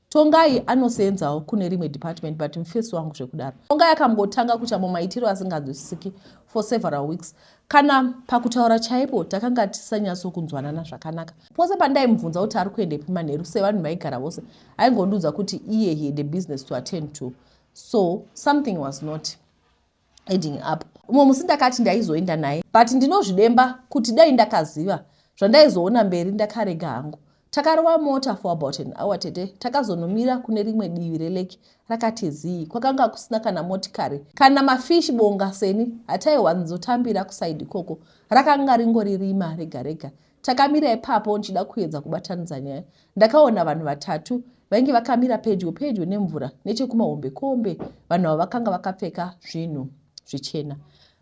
Tongai anosenzawo kune rimwe department, but mufesi wangu zvekudaro. Tongai akambotanga kuita mumaitiro asinganzwisisiki for several weeks. Kana pakutaura chaipo takanga tisanyatsokunzwanana zvakanaka. Pose pandaimubvunza kuti ari kuendepi manheru sevanhu vaigara vose, aingondiudza kuti iye he had a business to attend to. So something was not adding up. Umwe musi ndakati ndaizoenda naye, but ndinozvidemba kuti dai ndakaziva zvandaizoona mberi, ndakarega hangu. Takarova mota for about an hour, tete. Takazonomira kune rimwe divi relake rakati zii. Kwakanga kusina kana motikari kana mafishi bonga seni hataiwanzotambira kuside ikoko. Rakanga ringori rima rega rega. Takamira ipapo ndichida kuedza kubatanidza nyaya, ndakaona vanhu vatatu vainge vakamira pedyo pedyo nemvura nechekumahombekombe. Vanhu ava vakanga vakapfeka zvinhu zvichena.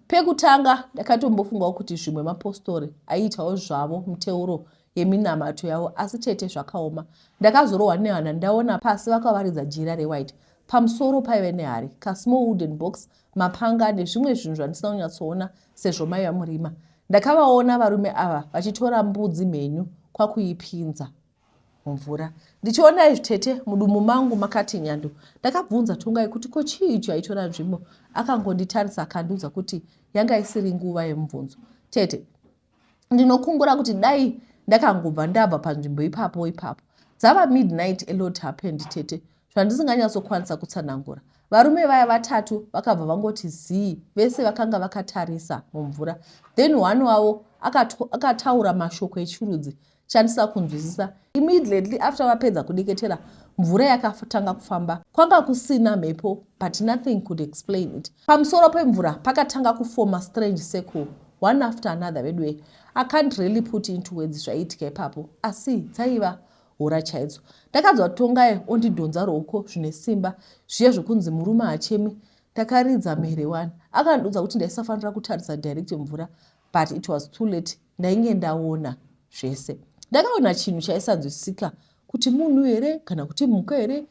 Pekutanga ndakatombofungawo kuti zvimwe mapostori aiitawo zvavo muteuro yeminamato yavo, asi tete, zvakaoma. Ndakazorohwa nehana ndaona pasi vakavaridza jira rewhite. Pamusoro paive nehari, kasmall wooden box, mapanga nezvimwe zvinhu zvandisina kunyatsoona sezvo maiva murima. Ndakavaona varume ava vachitora mbudzi mhenyu kwakuipinza. mumvura. Ndichiona izvi tete, mudumbu mangu makati nyando. Ndakabvunza Tongai kuti ko chii icho aitora nzvimbo. Akangonditarisa akandiudza kuti yanga isiri nguva yemubvunzo. Tete, ndinokungura kuti dai ndakangobva ndabva panzvimbo ipapo ipapo. Dzava midnight a lot happened tete zvandisinganyatsokwanisa kutsanangura. Varume vaya vatatu vakabva vangoti zii vese vakanga vakatarisa mumvura. Then one wavo akataura mashoko echirudzi chandisina kunzwisisa. Immediately after vapedza kudeketera mvura yakatanga kufamba. Kwanga kusina mhepo but nothing could explain it. Pamusoro pemvura pakatanga kufoma strange circle one after another veduwee. I can't really put into words zvaiitika ipapo asi dzaiva hora chaidzo. Ndakanzwa Tongai ondidhonza ruoko zvine simba zviya zvekunzi murume haachemi. Ndakaridza mhere wani. Akandiudza kuti ndaisafanira kutarisa direct mvura but it was too late ndainge ndaona zvese. Ndakaona chinhu chaisanzwisisika kuti munhu here kana kuti mhuka here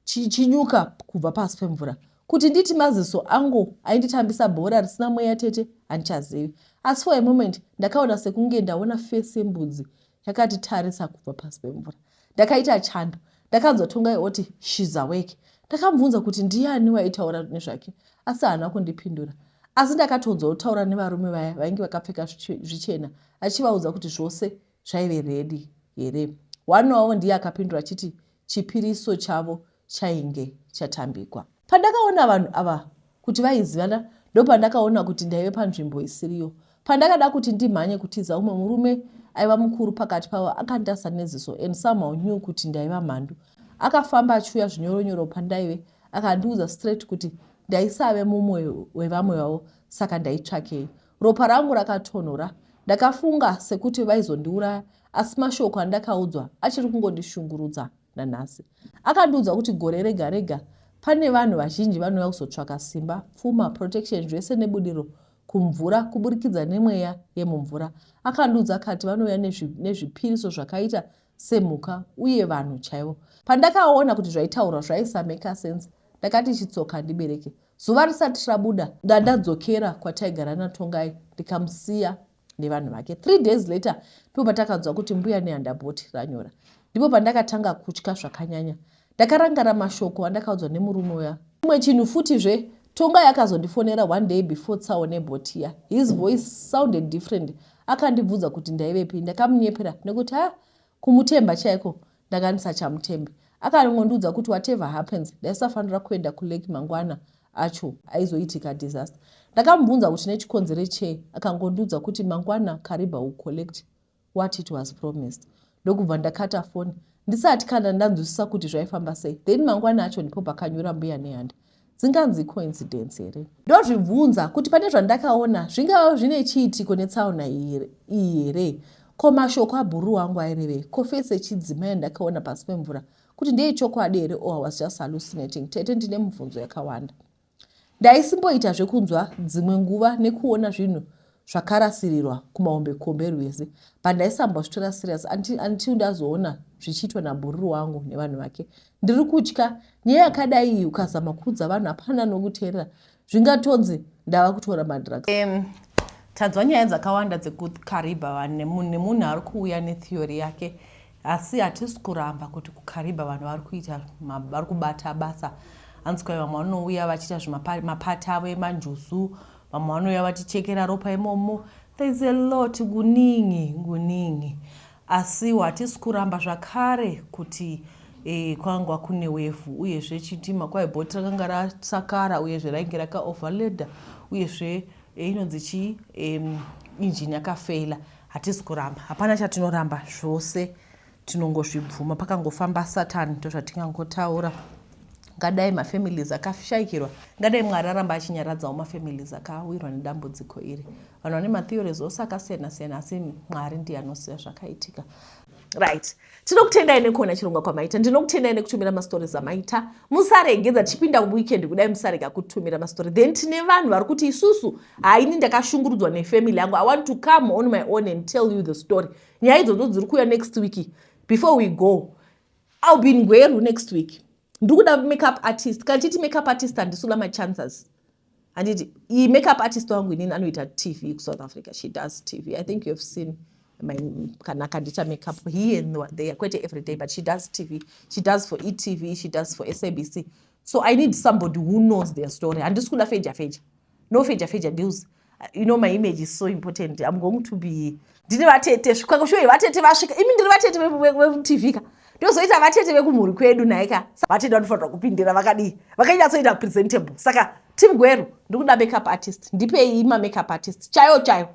chichinyuka kubva pasi pemvura. Kuti nditi maziso angu ainditambisa bhora risina mweya tete handichazivi. Asi for a moment ndakaona sekunge ndaona face yembudzi yakatitarisa kubva pasi pemvura. Ndakaita chando. Ndakanzwa Tongai oti she's awake. Ndakamubvunza kuti ndiani waitaura nezvake asi haana kundipindura. Asi ndakatonzwa otaura nevarume vaya vainge vakapfeka zvichena achivaudza kuti zvose zvaive ready here. One wavo ndiye akapindura achiti chipiriso chavo chainge chatambikwa. Pandakaona vanhu ava kuti vaizivana ndopandakaona kuti ndaive panzvimbo isiriyo. Pandakada kuti ndimhanye kutiza umwe murume aiva mukuru pakati pavo akanditarisa neziso and somehow knew kuti ndaiva mhandu. Akafamba achiuya zvinyoronyoro pandaive akandiudza straight kuti ndaisave mumwe wevamwe vavo saka ndaitsvakei. Ropa rangu rakatonhora. Ndakafunga sekuti vaizondiuraya asi mashoko andakaudzwa achiri kungondishungurudza nanhasi. Akandiudza kuti gore rega rega pane vanhu vazhinji vanouya kuzotsvaka simba, pfuma, protection zvese nebudiriro kumvura kuburikidza nemweya yemumvura. Akandiudza akati vanouya nezvipiriso zvakaita semhuka uye vanhu chaivo. Pandakaona kuti zvaitaurwa zvaisamaker sense ndakati chitsoka ndibereke. Zuva risati rabuda ndandadzokera kwataigara naTongai ndikamusiya nevanhu vake. 3 days later ndipo patakanzwa kuti mbuya Nehanda bhoti ranyora. Ndipo pandakatanga kutya zvakanyanya. Ndakarangara mashoko andakaudzwa nemurume uya. Chimwe chinhu futizve, Tongai akazondifonera one day before tsaona nebhoti iya. His voice sounded different. Akandibvunza kuti ndaivepi. Ndakamunyepera nekuti ha kumutemba chaiko ndanga ndisachamutembi. Akangondiudza kuti whatever happens ndaisafanira kuenda kulake mangwana acho aizoitika disaster. Ndakamubvunza kuti nechikonzero chei akangondiudza kuti mangwana Kariba will collect what it was promised. Ndokubva ndakata foni ndisati kana ndanzwisisa kuti zvaifamba sei. Then mangwana acho ndipo pakanyura mbuya Nehanda. Dzinganzi coincidence here? Ndozvibvunza kuti pane zvandakaona zvingava zvine chiitiko netsaona iyi here? Ko mashoko abhururu wangu airevei? Ko face yechidzimai yandakaona pasi pemvura kuti ndeyechokwadi here or I was just hallucinating? Tete ndine mibvunzo yakawanda. Ndaisimboita zvekunzwa dzimwe nguva nekuona zvinhu zvakarasirirwa kumahombekombe erwizi but ndaisambozvitora serious until ndazoona zvichiitwa nabhururu wangu nevanhu vake. Ndiri kutya nyaya yakadai iyi ukazama kuudza vanhu hapana nokuteerera zvingatonzi ndava kutora madrugs. Tanzwa nyaya dzakawanda dzekuKariba vanhu nemunhu ari kuuya netheory yake asi hatisi kuramba kuti kuKariba vanhu vari kuita vari kubata basa. Hanzi kwai vamwe vanouya vachiita zvimapati avo emanjuzu, vamwe vanouya vachichekera ropa imomo. There is a lot kuningi kuningi, asi hatisi kuramba zvakare kuti kwanga kune wevhu uyezve chitima kwai bhoti rakanga rasakara uyezve rainge rakaoverloada uyezve inonzi chii injini yakafeila. Hatisi kuramba, hapana chatinoramba, zvose tinongozvibvuma. Pakangofamba Satani ndozvatingangotaura. Ngadai mafamilies akashaikirwa, ngadai Mwari aramba achinyaradzawo mafamilies akawirwa nedambudziko iri. Vanhu vane matheories ose akasiyana siyana, asi Mwari ndiye anoziva zvakaitika. Right, tinokutendai nekuona chirongwa kwamaita. Ndinokutendai nekutumira mastories amaita. Musaregedza tichipinda weekend kudai, musarega kutumira mastori. Then tine vanhu vari kuti isusu haini ndakashungurudzwa nefamily yangu, I want to come on my own and tell you the story. Nyaya idzodzo dziri kuuya next week. Before we go, I'll be in Gweru next week. Ndiri kuda makeup artist. Kana chiti makeup artist handisi kuda machances. Handiti iyi makeup artist wangu inini anoita TV kuSouth Africa. She does TV. I think you have seen. Kana akandiita makeup here and there, kwete every day, but she does TV, she does for eTV, she does for SABC. So I need somebody who knows their story. Handisi kuda feja feja, no feja feja deals. My image is so important. I'm going to be ndine vatete shuwa, vatete vasvika. Imi, ndiri vatete vemuTV ka, ndozoita vatete vekumhuri kwedu nhaika. Vatete vanofanira kupindira vakadii, vakanyatsoita presentable. Saka team Gweru, ndikuda makeup artist. Ndipei mamakeup artist chaiyo chaiyo,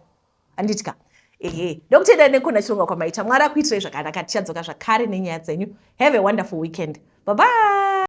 handiti ka? Ehe, ndokutendai nekuona chirongwa kwamaita. Mwari akuitirai zvakanaka. Tichadzoka zvakare nenyaya dzenyu. Have a wonderful weekend. Bye bye.